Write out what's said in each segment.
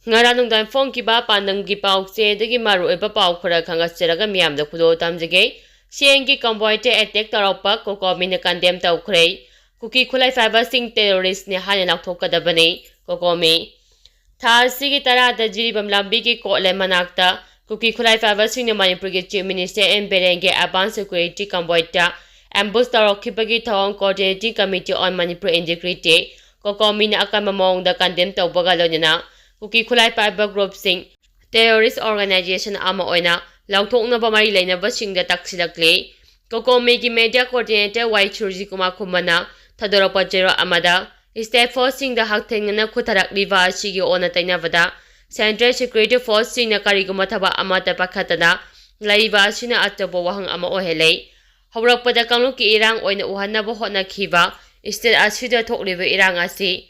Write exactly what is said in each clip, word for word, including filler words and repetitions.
ꯉꯔꯥꯡ ꯅꯨꯡꯗꯥꯡ ꯐꯣꯡꯈꯤꯕ ꯄꯥꯟꯗꯝꯒꯤ ꯄꯥꯎꯆꯦꯗꯒꯤ ꯃꯔꯨꯑꯣꯏꯕ ꯄꯥꯎ ꯈꯔ ꯈꯪꯍꯟꯖꯔꯒ ꯃꯤꯌꯥꯝꯗ ꯈꯨꯗꯣꯜ ꯇꯝꯖꯒꯦ꯫ ꯁꯤꯑꯦꯝꯒꯤ convoy ꯗ attack ꯇꯧꯔꯛꯄ ꯀꯣꯀꯣꯃꯤꯅ condemn ꯇꯧꯈ꯭ꯔꯦ꯫ ꯀꯨꯀꯤ ꯈꯨꯠꯂꯥꯏ ꯄꯥꯏꯕꯁꯤꯡ terrorist ꯅꯤ ꯍꯥꯏꯅ ꯂꯥꯎꯊꯣꯛꯀꯗꯕꯅꯤ, ꯀꯣꯀꯣꯃꯤ꯫ ꯊꯥ ꯑꯁꯤꯒꯤ ꯇꯔꯥꯗ ꯖꯤꯔꯤꯕꯥꯝ ꯂꯝꯕꯤꯒꯤ ꯀꯣꯠꯂꯦꯟ ꯃꯅꯥꯛꯇ ꯀꯨꯀꯤ ꯈꯨꯠꯂꯥꯏ ꯄꯥꯏꯕꯁꯤꯡꯅ ꯃꯅꯤꯄꯨꯔꯒꯤ Chief Minister ꯑꯦꯟ ꯕꯤꯔꯦꯟꯒꯤ advance security convoy ꯗ ambush ꯇꯧꯔꯛꯈꯤꯕꯒꯤ ꯊꯧꯑꯣꯡ Coordinating Committee on Manipur Integrity, ꯀꯣꯀꯣꯃꯤꯅ ꯑꯀꯟꯕ ꯃꯑꯣꯡꯗ condemn ꯇꯧꯕꯒ ꯂꯣꯏꯅꯅ ꯀꯨꯀꯤ ꯈꯨꯠꯂꯥꯏ ꯄꯥꯏꯕ group ꯁꯤꯡ terrorist organization ꯑꯃ ꯑꯣꯏꯅ ꯂꯥꯎꯊꯣꯛꯅꯕ ꯃꯔꯤ ꯂꯩꯅꯕꯁꯤꯡꯗ ꯇꯥꯛꯁꯤꯜꯂꯛꯂꯤ꯫ ꯀꯣꯀꯣꯃꯤꯒꯤ media coordinator ꯋꯥꯏ ꯁꯨꯔꯖꯤꯀꯨꯃꯥꯔ ꯈꯨꯃꯟꯅ ꯊꯥꯗꯣꯔꯛꯄ ꯆꯦꯔꯣꯜ ꯑꯃꯗ, state force ꯁꯤꯡꯗ ꯍꯛꯊꯦꯡꯅꯅ ꯈꯨꯠꯊꯔꯛꯂꯤꯕ ꯑꯁꯤꯒꯤ ꯑꯣꯟꯅ ꯇꯩꯅꯕꯗ, central security force ꯁꯤꯡꯅ ꯀꯔꯤꯒꯨꯝꯕ ꯊꯕꯛ ꯑꯃꯠꯇ ꯄꯥꯏꯈꯠꯇꯅ ꯂꯩꯕ ꯑꯁꯤꯅ ꯑꯆꯧꯕ ꯋꯥꯍꯪ ꯑꯃ ꯑꯣꯏꯍꯜꯂꯦ꯫ ꯍꯧꯔꯛꯄꯗ ꯀꯥꯡꯂꯨꯞꯀꯤ ꯏꯔꯥꯡ ꯑꯣꯏꯅ ꯎꯍꯟꯅꯕ ꯍꯣꯠꯅꯈꯤꯕ state ꯑꯁꯤꯗ ꯊꯣꯛꯂꯤꯕ ꯏꯔꯥꯡ ꯑꯁꯤ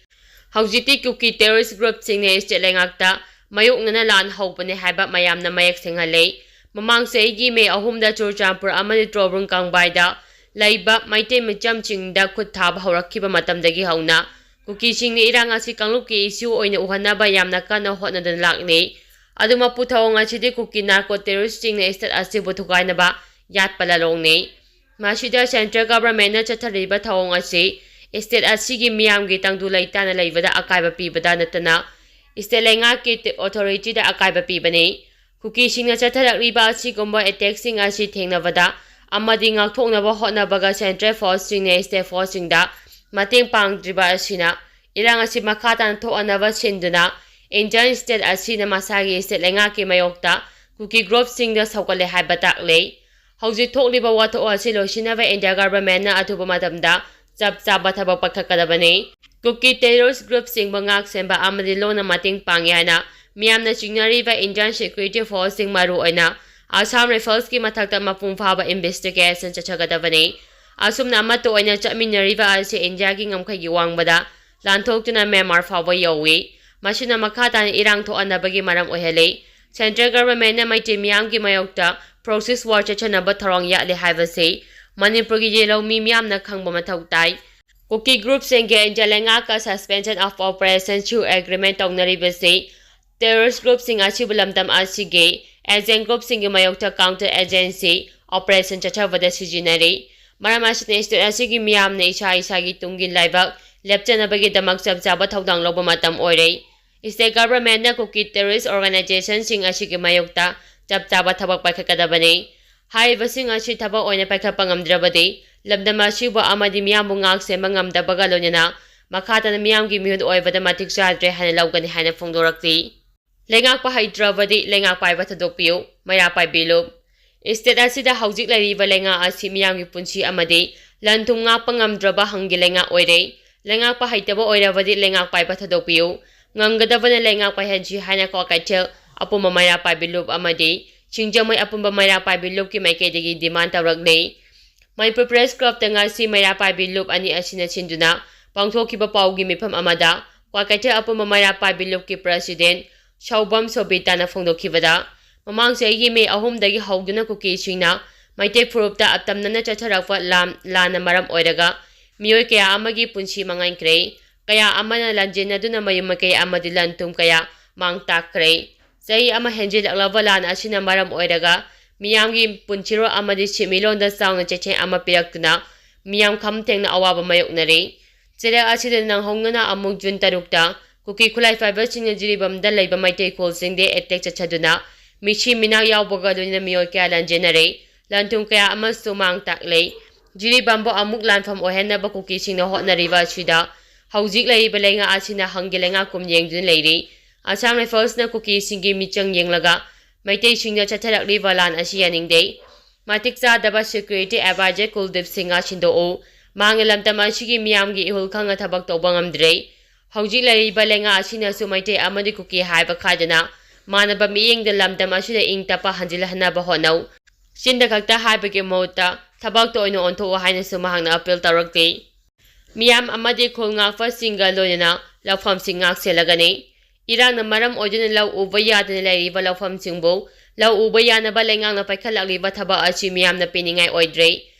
ꯍꯧꯖꯤꯛꯇꯤ ꯀꯨꯀꯤ terrorist group ꯁꯤꯡꯅ state ꯂꯩꯉꯥꯛꯇ ꯃꯥꯌꯣꯛꯅꯅ ꯂꯥꯟ ꯍꯧꯕꯅꯦ ꯍꯥꯏꯕ ꯃꯌꯥꯝꯅ ꯃꯌꯦꯛ ꯁꯦꯡꯍꯜꯂꯦ꯫ ꯃꯃꯥꯡ ꯆꯍꯤꯒꯤ ꯃꯦ ꯑꯍꯨꯝꯗ ꯆꯨꯔꯆꯥꯟꯄꯨꯔ ꯑꯃꯗꯤ ꯇ꯭ꯔꯣꯕ꯭ꯔꯨꯡ ꯀꯥꯡꯕꯥꯏꯗ ꯂꯩꯕ ꯃꯩꯇꯩ ꯃꯤꯆꯝꯁꯤꯡꯗ ꯈꯨꯠ ꯊꯥꯕ ꯍꯧꯔꯛꯈꯤꯕ ꯃꯇꯝꯗꯒꯤ ꯍꯧꯅ ꯀꯨꯀꯤꯁꯤꯡꯅ ꯏꯔꯥꯡ ꯑꯁꯤ ꯀꯥꯡꯂꯨꯞꯀꯤ issue ꯑꯣꯏꯅ ꯎꯍꯟꯅꯕ ꯌꯥꯝꯅ ꯀꯟꯅ ꯍꯣꯠꯅꯗꯨꯅ ꯂꯥꯛꯂꯤ꯫ ꯑꯗꯨꯃꯛꯄꯨ ꯊꯧꯑꯣꯡ ꯑꯁꯤꯗꯤ ꯀꯨꯀꯤ narco terrorist ꯁꯤꯡꯅ state ꯑꯁꯤꯕꯨ ꯊꯨꯒꯥꯏꯅꯕ ꯌꯥꯠꯄ ꯂꯥꯂꯣꯡꯅꯤ꯫ ꯃꯁꯤꯗ central government ꯅ ꯆꯠꯊꯔꯤꯕ ꯊꯧꯑꯣꯡ ꯑꯁꯤ state ꯑꯁꯤꯒꯤ ꯃꯤꯌꯥꯝꯒꯤ ꯇꯪꯗꯨ ꯂꯩꯇꯥꯅ ꯂꯩꯕꯗ ꯑꯀꯥꯏꯕ ꯄꯤꯕꯗ ꯅꯠꯇꯅ state ꯂꯩꯉꯥꯛꯀꯤ authority ꯗ ꯑꯀꯥꯏꯕ ꯄꯤꯕꯅꯤ꯫ ꯀꯨꯀꯤꯁꯤꯡꯅ ꯆꯠꯊꯔꯛꯂꯤꯕ ꯑꯁꯤꯒꯨꯝꯕ attack ꯁꯤꯡ ꯑꯁꯤ ꯊꯦꯡꯅꯕꯗ ꯑꯃꯗꯤ ꯉꯥꯛꯊꯣꯛꯅꯕ ꯍꯣꯠꯅꯕꯒ central force ꯁꯤꯡꯅ state force ꯁꯤꯡꯗ ꯃꯇꯦꯡ ꯄꯥꯡꯗ꯭ꯔꯤꯕ ꯑꯁꯤꯅ ꯏꯔꯥꯡ ꯑꯁꯤ ꯃꯈꯥ ꯇꯥꯅ ꯊꯣꯛꯍꯟꯅꯕ ꯁꯤꯟꯗꯨꯅ Indian state ꯑꯁꯤꯅ ꯃꯁꯥꯒꯤ state ꯂꯩꯉꯥꯛꯀꯤ ꯃꯥꯌꯣꯛꯇ ꯀꯨꯀꯤ group ꯁꯤꯡꯗ ꯁꯧꯒꯠꯂꯦ ꯍꯥꯏꯕ ꯇꯥꯛꯂꯦ꯫ ꯍꯧꯖꯤꯛ ꯊꯣꯛꯂꯤꯕ ꯋꯥꯊꯣꯛ ꯑꯁꯤ ꯂꯣꯏꯁꯤꯟꯅꯕ India government ꯅ ꯑꯊꯨꯕ ꯃꯇꯝꯗ ꯆꯞ ꯆꯥꯕ ꯊꯕꯛ ꯄꯥꯏꯈꯠꯀꯗꯕꯅꯤ꯫ ꯀꯨꯀꯤ terrorist group ꯁꯤꯡꯕꯨ ꯉꯥꯛ ꯁꯦꯟꯕ ꯑꯃꯗꯤ ꯂꯣꯟꯅ ꯃꯇꯦꯡ ꯄꯥꯡꯏ ꯍꯥꯏꯅ ꯃꯤꯌꯥꯝꯅ ꯆꯤꯡꯅꯔꯤꯕ Indian security force ꯁꯤꯡ, ꯃꯔꯨꯑꯣꯏꯅ Assam Rifles ꯀꯤ ꯃꯊꯛꯇ ꯃꯄꯨꯡ ꯐꯥꯕ investigation ꯆꯠꯊꯒꯗꯕꯅꯤ꯫ ꯑꯁꯨꯝꯅ ꯑꯃꯠꯇ ꯑꯣꯏꯅ ꯆꯠꯃꯤꯟꯅꯔꯤꯕ ꯑꯁꯤ India ꯒꯤ ꯉꯝꯈꯩꯒꯤ ꯋꯥꯡꯃꯗ ꯂꯥꯟꯊꯣꯛꯇꯨꯅ Myanmar ꯐꯥꯎꯕ ꯌꯧꯏ꯫ ꯃꯁꯤꯅ ꯃꯈꯥ ꯇꯥꯅ ꯏꯔꯥꯡ ꯊꯣꯛꯍꯟꯅꯕꯒꯤ ꯃꯔꯝ ꯑꯣꯏꯍꯜꯂꯤ꯫ Central government ꯅ ꯃꯩꯇꯩ ꯃꯤꯌꯥꯝꯒꯤ ꯃꯥꯌꯣꯛꯇ proxy war ꯆꯠꯊꯅꯕ ꯊꯧꯔꯥꯡ ꯌꯥꯠꯂꯤ ꯍꯥꯏꯕꯁꯤ ꯃꯅꯤꯄꯨꯔꯒꯤ ꯌꯦꯜꯍꯧꯃꯤ ꯃꯤꯌꯥꯝꯅ ꯈꯪꯕ ꯃꯊꯧ ꯇꯥꯏ꯫ ꯀꯨꯀꯤ group ꯁꯤꯡꯒ India ꯂꯩꯉꯥꯛꯀ suspension of operation ꯁꯨ agreement ꯇꯧꯅꯔꯤꯕꯁꯤ terrorist groupꯁꯤꯡ ꯑꯁꯤꯕꯨ ꯂꯝꯗꯝ ꯑꯁꯤꯒꯤ agent groupꯁꯤꯡꯒꯤ ꯃꯥꯌꯣꯛꯇ counter agency operation ꯆꯠꯊꯕꯗ ꯁꯤꯖꯤꯟꯅꯔꯤ꯫ ꯃꯔꯝ ꯑꯁꯤꯅ state ꯑꯁꯤꯒꯤ ꯃꯤꯌꯥꯝꯅ ꯏꯁꯥ ꯏꯁꯥꯒꯤ ꯇꯨꯡꯒꯤ ꯂꯥꯏꯕꯛ ꯂꯦꯞꯆꯅꯕꯒꯤꯗꯃꯛ ꯆꯞ ꯆꯥꯕ ꯊꯧꯗꯥꯡ ꯂꯧꯕ ꯃꯇꯝ ꯑꯣꯏꯔꯦ꯫ State governmentꯅ ꯀꯨꯀꯤ terrorist organizationꯁꯤꯡ ꯑꯁꯤꯒꯤ ꯃꯥꯌꯣꯛꯇ ꯆꯞ ꯆꯥꯕ ꯊꯕꯛ ꯄꯥꯏꯈꯠꯀꯗꯕꯅꯤ꯫ ꯍꯥꯏꯔꯤꯕꯁꯤꯡ ꯑꯁꯤ ꯊꯕꯛ ꯑꯣꯏꯅ ꯄꯥꯏꯈꯠꯄ ꯉꯝꯗ꯭ꯔꯕꯗꯤ ꯂꯝꯗꯝ ꯑꯁꯤꯕꯨ ꯑꯃꯗꯤ ꯃꯤꯌꯥꯝꯕꯨ ꯉꯥꯛ ꯁꯦꯟꯕ ꯉꯝꯗꯕꯒ ꯂꯣꯏꯅꯅ ꯃꯈꯥ ꯇꯥꯅ ꯃꯤꯌꯥꯝꯒꯤ ꯃꯤꯍꯨꯠ ꯑꯣꯏꯕꯗ ꯃꯇꯤꯛ ꯆꯥꯗ꯭ꯔꯦ ꯍꯥꯏꯅ ꯂꯧꯒꯅꯤ ꯍꯥꯏꯅ ꯐꯣꯡꯗꯣꯔꯛꯂꯤ꯫ ꯂꯩꯉꯥꯛꯄ ꯍꯩꯇ꯭ꯔꯕꯗꯤ ꯂꯩꯉꯥꯛ ꯄꯥꯏꯕ ꯊꯥꯗꯣꯛꯄꯤꯌꯨ, ꯃꯩꯔꯥ ꯄꯥꯏꯕꯤ ꯂꯨꯞ꯫ State ꯑꯁꯤꯗ ꯍꯧꯖꯤꯛ ꯂꯩꯔꯤꯕ ꯂꯩꯉꯥꯛ ꯑꯁꯤ ꯃꯤꯌꯥꯝꯒꯤ ꯄꯨꯟꯁꯤ ꯑꯃꯗꯤ ꯂꯟ ꯊꯨꯝ ꯉꯥꯛꯄ ꯉꯝꯗ꯭ꯔꯕ ꯍꯪꯒꯤ ꯂꯩꯉꯥꯛ ꯑꯣꯏꯔꯦ꯫ ꯂꯩꯉꯥꯛꯄ ꯍꯩꯇꯕ ꯑꯣꯏꯔꯕꯗꯤ ꯂꯩꯉꯥꯛ ꯄꯥꯏꯕ ꯊꯥꯗꯣꯛꯄꯤꯌꯨ꯫ ꯉꯝꯒꯗꯕꯅ ꯂꯩꯉꯥꯛ ꯄꯥꯏꯍꯟꯁꯤ ꯍꯥꯏꯅ ꯀ꯭ꯋꯥꯀꯩꯊꯦꯜ ꯑꯄꯨꯟꯕ ꯃꯩꯔꯥ ꯄꯥꯏꯕꯤ ꯂꯨꯞ ꯑꯃꯗꯤ ꯁꯤꯡꯖꯃꯩ ꯑꯄꯨꯟꯕ ꯃꯩꯔꯥ ꯄꯥꯏꯕꯤ ꯂꯨꯞꯀꯤ ꯃꯥꯏꯀꯩꯗꯒꯤ demand ꯇꯧꯔꯛꯂꯤ꯫ ꯃꯅꯤꯄꯨꯔ Press Clubꯇ ꯉꯁꯤ ꯃꯩꯔꯥ ꯄꯥꯏꯕꯤ ꯂꯨꯞ ꯑꯅꯤ ꯑꯁꯤꯅ ꯁꯤꯟꯗꯨꯅ ꯄꯥꯡꯊꯣꯛꯈꯤꯕ ꯄꯥꯎꯒꯤ ꯃꯤꯐꯝ ꯑꯃꯗ ꯀ꯭ꯋꯥꯀꯩꯊꯦꯜ ꯑꯄꯨꯟꯕ ꯃꯩꯔꯥ ꯄꯥꯏꯕꯤ ꯂꯨꯞꯀꯤ president ꯁꯥꯎꯕꯝ ꯁꯣꯕꯤꯇꯥꯅ ꯐꯣꯡꯗꯣꯛꯈꯤꯕꯗ, ꯃꯃꯥꯡ ꯆꯍꯤꯒꯤ ꯃꯦ ꯑꯍꯨꯝꯗꯒꯤ ꯍꯧꯗꯨꯅ ꯀꯨꯀꯤꯁꯤꯡꯅ ꯃꯩꯇꯩ ꯐꯨꯔꯨꯞꯇ ꯑꯇꯝꯅꯅ ꯆꯠꯊꯔꯛꯄ ꯂꯥꯟ, ꯂꯥꯟꯅ ꯃꯔꯝ ꯑꯣꯏꯔꯒ ꯃꯤꯑꯣꯏ ꯀꯌꯥ ꯑꯃꯒꯤ ꯄꯨꯟꯁꯤ ꯃꯥꯡꯍꯟꯈ꯭ꯔꯦ꯫ ꯀꯌꯥ ꯑꯃꯅ ꯂꯥꯟꯖꯦꯟꯅꯗꯨꯅ ꯃꯌꯨꯝ ꯃꯀꯩ ꯑꯃꯗꯤ ꯂꯟ ꯊꯨꯝ ꯀꯌꯥ ꯃꯥꯡ ꯇꯥꯛꯈ꯭ꯔꯦ꯫ ꯆꯍꯤ ꯑꯃ ꯍꯦꯟꯖꯤꯜꯂꯛꯂꯕ ꯂꯥꯟ ꯑꯁꯤꯅ ꯃꯔꯝ ꯑꯣꯏꯔꯒ ꯃꯤꯌꯥꯝꯒꯤ ꯄꯨꯟꯁꯤꯔꯣꯜ ꯑꯃꯗꯤ ꯁꯦꯟꯃꯤꯠꯂꯣꯟꯗ ꯆꯥꯎꯅ ꯆꯩꯊꯦꯡ ꯑꯃ ꯄꯤꯔꯛꯇꯨꯅ ꯃꯤꯌꯥꯝ ꯈꯝ ꯊꯦꯡꯅ ꯑꯋꯥꯕ ꯃꯥꯌꯣꯛꯅꯔꯤ꯫ ꯆꯩꯔꯛ ꯑꯁꯤꯗ ꯅꯪꯍꯧꯅꯅ ꯑꯃꯨꯛ ꯖꯨꯟ ꯇꯔꯨꯛꯇ ꯀꯨꯀꯤ ꯈꯨꯠꯂꯥꯏ ꯄꯥꯏꯕꯁꯤꯡꯅ ꯖꯤꯔꯤꯕꯥꯝꯗ ꯂꯩꯕ ꯃꯩꯇꯩ ꯈꯨꯜꯁꯤꯡꯗ attack ꯆꯠꯊꯗꯨꯅ ꯃꯤꯁꯤ ꯃꯤꯅꯥ ꯌꯥꯎꯕꯒ ꯂꯣꯏꯅꯅ ꯃꯤꯑꯣꯏ ꯀꯌꯥ ꯂꯥꯟꯖꯦꯟꯅꯔꯦ, ꯂꯟ ꯊꯨꯝ ꯀꯌꯥ ꯑꯃꯁꯨ ꯃꯥꯡ ꯇꯥꯛꯂꯦ꯫ ꯖꯤꯔꯤꯕꯥꯝꯕꯨ ꯑꯃꯨꯛ ꯂꯥꯟꯐꯝ ꯑꯣꯏꯍꯟꯅꯕ ꯀꯨꯀꯤꯁꯤꯡꯅ ꯍꯣꯠꯅꯔꯤꯕ ꯑꯁꯤꯗ ꯍꯧꯖꯤꯛ ꯂꯩꯔꯤꯕ ꯂꯩꯉꯥꯛ ꯑꯁꯤꯅ ꯍꯪꯒꯤ ꯂꯩꯉꯥꯛ ꯀꯨꯝ ꯌꯦꯡꯗꯨꯅ ꯂꯩꯔꯤ꯫ Assam Riflesꯅ ꯀꯨꯀꯤꯁꯤꯡꯒꯤ ꯃꯤꯆꯪ ꯌꯦꯡꯂꯒ ꯃꯩꯇꯩꯁꯤꯡꯅ ꯆꯠꯊꯔꯛꯂꯤꯕ ꯂꯥꯟ ꯑꯁꯤ ꯌꯥꯅꯤꯡꯗꯦ꯫ ꯃꯇꯤꯛ ꯆꯥꯗꯕ security advisor ꯀꯨꯜꯗꯤꯞ ꯁꯤꯡꯍ ꯁꯤꯟꯗꯣꯛꯎ꯫ ꯃꯍꯥꯛꯅ ꯂꯝꯗꯝ ꯑꯁꯤꯒꯤ ꯃꯤꯌꯥꯝꯒꯤ ꯏꯍꯨꯜ ꯈꯪꯅ ꯊꯕꯛ ꯇꯧꯕ ꯉꯝꯗ꯭ꯔꯦ꯫ ꯍꯧꯖꯤꯛ ꯂꯩꯔꯤꯕ ꯂꯩꯉꯥꯛ ꯑꯁꯤꯅꯁꯨ ꯃꯩꯇꯩ ꯑꯃꯗꯤ ꯀꯨꯀꯤ ꯍꯥꯏꯕ ꯈꯥꯏꯗꯅ ꯃꯥꯟꯅꯕ ꯃꯤꯠꯌꯦꯡꯗ ꯂꯝꯗꯝ ꯑꯁꯤꯗ ꯏꯪ ꯇꯞꯄ ꯍꯟꯖꯤꯜꯍꯟꯅꯕ ꯍꯣꯠꯅꯧ꯫ ꯆꯤꯟꯗ ꯈꯛꯇ ꯍꯥꯏꯕꯒꯤ ꯃꯍꯨꯠꯇ ꯊꯕꯛꯇ ꯑꯣꯏꯅ ꯑꯣꯟꯊꯣꯛꯎ ꯍꯥꯏꯅꯁꯨ ꯃꯍꯥꯛꯅ appeal ꯇꯧꯔꯛꯂꯤ꯫ ꯃꯤꯌꯥꯝ ꯑꯃꯗꯤ ꯈꯨꯜ ꯉꯥꯛꯄꯁꯤꯡꯒ ꯂꯣꯏꯅꯅ ꯂꯧꯐꯝꯁꯤꯡ ꯉꯥꯛ ꯁꯦꯜꯂꯒꯅꯤ꯫ ꯏꯔꯥꯡꯅ ꯃꯔꯝ ꯑꯣꯏꯗꯨꯅ ꯂꯧ ꯎꯕ ꯌꯥꯗꯅ ꯂꯩꯔꯤꯕ ꯂꯧꯐꯝꯁꯤꯡꯕꯨ ꯂꯧ ꯎꯕ ꯌꯥꯅꯕ ꯂꯩꯉꯥꯛꯅ ꯄꯥꯏꯈꯠꯂꯛꯂꯤꯕ ꯊꯕꯛ ꯑꯁꯤ ꯃꯤꯌꯥꯝꯅ ꯄꯦꯟꯅꯤꯡꯉꯥꯏ ꯑꯣꯏꯗ꯭ꯔꯦ꯫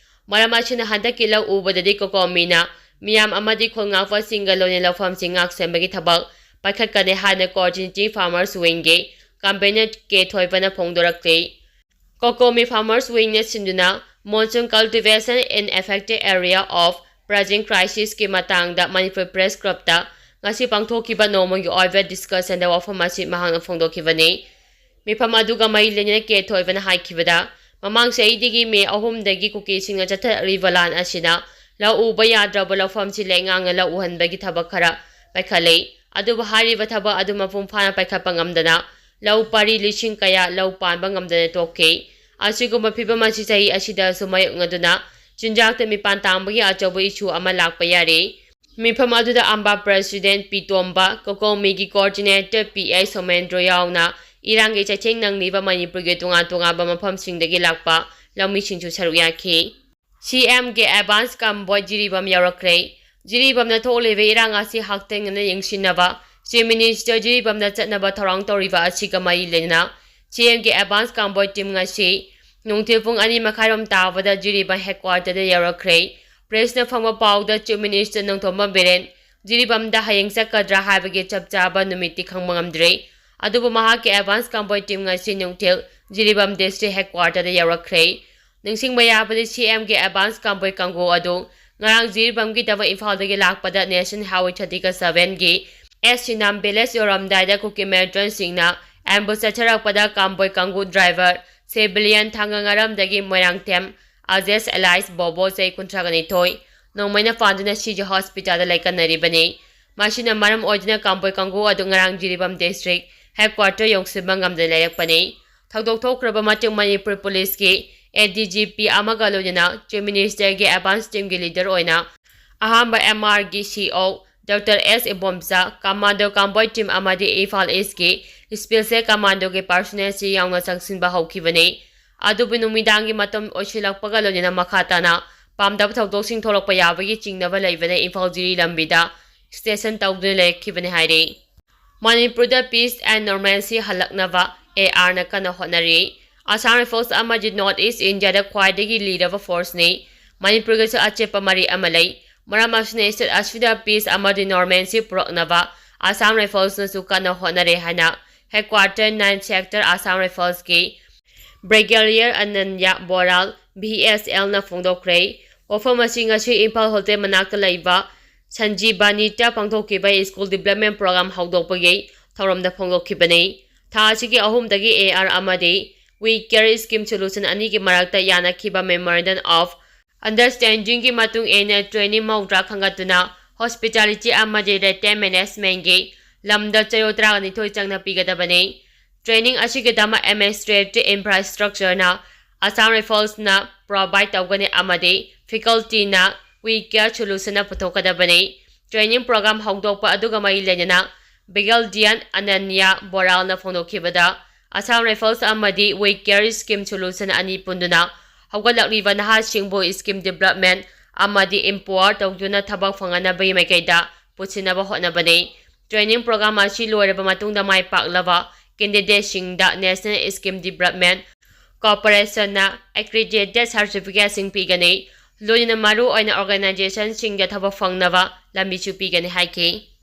ꯃꯔꯝ ꯑꯁꯤꯅ ꯍꯟꯗꯛꯀꯤ ꯂꯧ ꯎꯕꯗꯗꯤ ꯀꯣꯀꯣꯃꯤꯅ ꯃꯤꯌꯥꯝ ꯑꯃꯗꯤ ꯈꯨꯜ ꯉꯥꯛꯄꯁꯤꯡꯒ ꯂꯣꯏꯅ ꯂꯧꯐꯝꯁꯤꯡ ꯉꯥꯛ ꯁꯦꯟꯕꯒꯤ ꯊꯕꯛ ꯄꯥꯏꯈꯠꯀꯅꯤ ꯍꯥꯏꯅ Coordinating Farmers Wingꯒꯤ convener ꯀꯦ ꯊꯣꯏꯕꯅ ꯐꯣꯡꯗꯣꯔꯛꯂꯤ꯫ COCOMI Farmers Wingꯅ ꯁꯤꯟꯗꯨꯅ Monsoon Cultivation in Affected Area of Present Crisisꯀꯤ ꯃꯇꯥꯡꯗ ꯃꯅꯤꯄꯨꯔ Press Clubꯇ ꯉꯁꯤ ꯄꯥꯡꯊꯣꯛꯈꯤꯕ ꯅꯣꯡꯃꯒꯤ ꯑꯣꯏꯕ discussionꯗ ꯋꯥꯐꯝ ꯑꯁꯤ ꯃꯍꯥꯛꯅ ꯐꯣꯡꯗꯣꯛꯈꯤꯕꯅꯤ꯫ ꯃꯤꯐꯝ ꯑꯗꯨꯒ ꯃꯔꯤ ꯂꯩꯅꯅ ꯀꯦ ꯊꯣꯏꯕꯅ ꯍꯥꯏꯈꯤꯕꯗ, ꯃꯃꯥꯡ ꯆꯍꯤꯗꯒꯤ ꯃꯦ ꯑꯍꯨꯝꯗꯒꯤ ꯀꯨꯀꯤꯁꯤꯡꯅ ꯆꯠꯊꯔꯛꯂꯤꯕ ꯂꯥꯟ ꯑꯁꯤꯅ ꯂꯧ ꯎꯕ ꯌꯥꯗ꯭ꯔꯕ ꯂꯧꯐꯝꯁꯤ ꯂꯩꯉꯥꯛꯅ ꯂꯧ ꯎꯍꯟꯕꯒꯤ ꯊꯕꯛ ꯈꯔ ꯄꯥꯏꯈꯠꯂꯤ꯫ ꯑꯗꯨꯕꯨ ꯍꯥꯏꯔꯤꯕ ꯊꯕꯛ ꯑꯗꯨ ꯃꯄꯨꯡ ꯐꯥꯅ ꯄꯥꯏꯈꯠꯄ ꯉꯝꯗꯅ ꯂꯧ ꯄꯔꯤ ꯂꯤꯁꯤꯡ ꯀꯌꯥ ꯂꯧ ꯄꯥꯟꯕ ꯉꯝꯗꯅ ꯇꯣꯛꯈꯤ꯫ ꯑꯁꯤꯒꯨꯝꯕ ꯐꯤꯕꯝ ꯑꯁꯤ ꯆꯍꯤ ꯑꯁꯤꯗꯁꯨ ꯃꯥꯌꯣꯛꯅꯗꯨꯅ ꯆꯤꯟꯖꯥꯛꯇ ꯃꯤꯄꯥꯟ ꯇꯥꯡꯕꯒꯤ ꯑꯆꯧꯕ issue ꯑꯃ ꯂꯥꯛꯄ ꯌꯥꯔꯤ꯫ ꯃꯤꯐꯝ ꯑꯗꯨꯗ ꯑꯝꯕꯥ President ꯄꯤ ꯇꯣꯝꯕ, COCOMIꯒꯤ Coordinator ꯄꯤ ꯑꯩꯆ ꯁꯣꯃꯦꯟꯗ꯭ꯔꯣ ꯌꯥꯎꯅ ꯏꯔꯥꯡꯒꯤ ꯆꯩꯊꯦꯡ ꯅꯪꯂꯤꯕ ꯃꯅꯤꯄꯨꯔꯒꯤ ꯇꯣꯉꯥꯟ ꯇꯣꯉꯥꯟꯕ ꯃꯐꯝꯁꯤꯡꯗꯒꯤ ꯂꯥꯛꯄ ꯂꯧꯃꯤꯁꯤꯡꯁꯨ ꯁꯔꯨꯛ ꯌꯥꯈꯤ꯫ CMꯒꯤ advance convoy ꯖꯤꯔꯤꯕꯥꯝ ꯌꯧꯔꯛꯈ꯭ꯔꯦ꯫ ꯖꯤꯔꯤꯕꯥꯝꯗ ꯊꯣꯛꯂꯤꯕ ꯏꯔꯥꯡ ꯑꯁꯤ ꯍꯛꯊꯦꯡꯅꯅ ꯌꯦꯡꯁꯤꯟꯅꯕ Chief Minister ꯖꯤꯔꯤꯕꯥꯝꯗ ꯆꯠꯅꯕ ꯊꯧꯔꯥꯡ ꯇꯧꯔꯤꯕ ꯑꯁꯤꯒ ꯃꯔꯤ ꯂꯩꯅꯅ CMꯒꯤ advance convoy team ꯉꯁꯤ ꯅꯨꯡꯊꯤꯜ ꯄꯨꯡ ꯑꯅꯤ ꯃꯈꯥꯏꯔꯣꯝ ꯇꯥꯕꯗ ꯖꯤꯔꯤꯕꯥꯝ headquarterꯗ ꯌꯧꯔꯛꯈ꯭ꯔꯦ꯫ Pressꯅ ꯐꯪꯕ ꯄꯥꯎꯗ Chief Minister ꯅꯣꯡꯊꯣꯝꯕꯝ ꯕꯤꯔꯦꯟ ꯖꯤꯔꯤꯕꯥꯝꯗ ꯍꯌꯦꯡ ꯆꯠꯀꯗ꯭ꯔꯥ ꯍꯥꯏꯕꯒꯤ ꯆꯞ ꯆꯥꯕ ꯅꯨꯃꯤꯠꯇꯤ ꯈꯪꯕ ꯉꯝꯗ꯭ꯔꯤ꯫ ꯑꯗꯨꯕꯨ ꯃꯍꯥꯛꯀꯤ advance convoy team ꯉꯁꯤ ꯅꯨꯡꯊꯤꯜ ꯖꯤꯔꯤꯕꯥꯝ district headquarterꯗ ꯌꯧꯔꯛꯈ꯭ꯔꯦ꯫ ꯅꯤꯡꯁꯤꯡꯕ ꯌꯥꯕꯗꯤ, CMꯒꯤ advance convoy ꯀꯥꯡꯕꯨ ꯑꯗꯨ ꯉꯔꯥꯡ ꯖꯤꯔꯤꯕꯥꯝꯒꯤꯗꯃꯛ ꯏꯝꯐꯥꯜꯗꯒꯤ ꯂꯥꯛꯄꯗ National Highway thirty sevenꯒꯤ ꯑꯦꯁ ꯁꯤꯅꯥꯝ village ꯌꯧꯔꯝꯗꯥꯏꯗ ꯀꯨꯀꯤ militantꯁꯤꯡꯅ ambush ꯆꯠꯊꯔꯛꯄꯗ convoy ꯀꯥꯡꯕꯨ driver civilian ꯊꯥꯡꯒ ꯉꯔꯝꯗꯒꯤ ꯃꯣꯏꯔꯥꯡꯊꯦꯝ ꯑꯖꯦꯁ alias ꯕꯣꯕꯣ, ꯆꯍꯤ ꯀꯨꯟꯊ꯭ꯔꯥꯒ ꯅꯤꯊꯣꯏ, ꯅꯣꯡꯃꯩꯅ ꯄꯥꯟꯗꯨꯅ ꯁꯤꯖ hospitalꯗ ꯂꯩꯀꯠꯅꯔꯤꯕꯅꯤ꯫ ꯃꯁꯤꯅ ꯃꯔꯝ ꯑꯣꯏꯗꯨꯅ convoy ꯀꯥꯡꯕꯨ ꯑꯗꯨ ꯉꯔꯥꯡ ꯖꯤꯔꯤꯕꯥꯝ district headquarter ꯌꯧꯁꯤꯟꯕ ꯉꯝꯗꯅ ꯂꯩꯔꯛꯄꯅꯤ꯫ ꯊꯧꯗꯣꯛ ꯊꯣꯛꯈ꯭ꯔꯕ ꯃꯇꯨꯡ ꯃꯅꯤꯄꯨꯔ ꯄꯨꯂꯤꯁꯀꯤ ADGP ꯑꯃꯒ ꯂꯣꯏꯅꯅ Chief Ministerꯒꯤ advance teamꯒꯤ leader ꯑꯣꯏꯅ ꯑꯍꯥꯟꯕ MRꯒꯤ CO Doctor S Ibomcha, commando convoy team ꯑꯃꯗꯤ ꯏꯝꯐꯥꯜ Eastꯀꯤ special commandoꯒꯤ personnelꯁꯤ ꯌꯥꯎꯅ ꯆꯪꯁꯤꯟꯕ ꯍꯧꯈꯤꯕꯅꯤ꯫ ꯑꯗꯨꯕꯨ ꯅꯨꯃꯤꯗꯥꯡꯒꯤ ꯃꯇꯝ ꯑꯣꯏꯁꯤꯜꯂꯛꯄꯒ ꯂꯣꯏꯅꯅ ꯃꯈꯥ ꯇꯥꯅ ꯄꯥꯝꯗꯕ ꯊꯧꯗꯣꯛꯁꯤꯡ ꯊꯣꯛꯂꯛꯄ ꯌꯥꯕꯒꯤ ꯆꯤꯡꯅꯕ ꯂꯩꯕꯅ ꯏꯝꯐꯥꯜ ꯖꯤꯔꯤ ꯂꯝꯕꯤꯗ station ꯇꯧꯗꯨꯅ ꯂꯩꯔꯛꯈꯤꯕꯅꯤ ꯍꯥꯏꯔꯤ꯫ ꯃꯅꯤꯄꯨꯔꯗ peace and normalcy ꯍꯜꯂꯛꯅꯕ ARꯅ ꯀꯟꯅ ꯍꯣꯠꯅꯔꯤ꯫ Assam Rifles ꯑꯃꯗꯤ North East Indiaꯗ ꯈ꯭ꯋꯥꯏꯗꯒꯤ ꯂꯤꯔꯕ forceꯅꯤ꯫ ꯃꯅꯤꯄꯨꯔꯒꯁꯨ ꯑꯆꯦꯠꯄ ꯃꯔꯤ ꯑꯃ ꯂꯩ꯫ ꯃꯔꯝ ꯑꯁꯤꯅ state ꯑꯁꯤꯗ peace ꯑꯃꯗꯤ normalcy ꯄꯨꯔꯛꯅꯕ Assam Riflesꯅꯁꯨ ꯀꯟꯅ ꯍꯣꯠꯅꯔꯦ ꯍꯥꯏꯅ Headquarter nine Sector Assam Riflesꯀꯤ Brigadier Ananya Boral, B S Lꯅ ꯐꯣꯡꯗꯣꯛꯈ꯭ꯔꯦ꯫ ꯋꯥꯐꯝ ꯑꯁꯤ ꯉꯁꯤ ꯏꯝꯐꯥꯜ ꯍꯣꯇꯦꯜ ꯃꯅꯥꯛꯇ ꯂꯩꯕ ꯁꯟꯖꯤꯕꯥꯅꯤꯇ ꯄꯥꯡꯊꯣꯛꯈꯤꯕ School Development Program ꯍꯧꯗꯣꯛꯄꯒꯤ ꯊꯧꯔꯝꯗ ꯐꯣꯡꯗꯣꯛꯈꯤꯕꯅꯤ꯫ ꯊꯥ ꯑꯁꯤꯒꯤ ꯑꯍꯨꯝꯗꯒꯤ A R ꯑꯃꯗꯤ We Care Scheme Solution ꯑꯅꯤꯒꯤ ꯃꯔꯛꯇ ꯌꯥꯅꯈꯤꯕ Memorandum of Understandingꯒꯤ ꯃꯇꯨꯡ ꯏꯟꯅ training ꯃꯧꯗ꯭ꯔꯥ ꯈꯟꯒꯠꯇꯨꯅ Hospitality ꯑꯃꯗꯤ Retail Managementꯀꯤ ꯂꯝꯗ ꯆꯌꯣꯜ ꯇꯔꯥꯅꯤꯊꯣꯏ ꯆꯪꯅ ꯄꯤꯒꯗꯕꯅꯤ꯫ Training ꯑꯁꯤꯒꯤꯗꯃꯛ administrative infrastructureꯅ Assam Riflesꯅ provide ꯇꯧꯒꯅꯤ ꯑꯃꯗꯤ facultyꯅ We Care Solutionꯅ ꯄꯨꯊꯣꯛꯀꯗꯕꯅꯤ꯫ Training program ꯍꯧꯗꯣꯛꯄ ꯑꯗꯨꯒ ꯃꯔꯤ ꯂꯩꯅꯅ Brigadier Ananya Boralꯅ ꯐꯣꯡꯗꯣꯛꯈꯤꯕꯗ, Assam Rifles ꯑꯃꯗꯤ We Care Scheme Solution ꯑꯅꯤ ꯄꯨꯟꯗꯨꯅ ꯍꯧꯒꯠꯂꯛꯂꯤꯕ ꯅꯍꯥꯁꯤꯡꯕꯨ scheme development ꯑꯃꯗꯤ empower ꯇꯧꯗꯨꯅ ꯊꯕꯛ ꯐꯪꯍꯟꯅꯕꯒꯤ ꯃꯥꯏꯀꯩꯗ ꯄꯨꯁꯤꯟꯅꯕ ꯍꯣꯠꯅꯕꯅꯤ꯫ Training program ꯑꯁꯤ ꯂꯣꯏꯔꯕ ꯃꯇꯨꯡꯗ ꯃꯥꯏ ꯄꯥꯛꯂꯕ candidateꯁꯤꯡꯗ National Scheme Development Corporationꯅ accredited certificateꯁꯤꯡ ꯄꯤꯒꯅꯤ, ꯂꯣꯏꯅꯅ ꯃꯔꯨꯑꯣꯏꯅ organizationꯁꯤꯡꯗ ꯊꯕꯛ ꯐꯪꯅꯕ ꯂꯝꯕꯤꯁꯨ ꯄꯤꯒꯅꯤ ꯍꯥꯏꯈꯤ꯫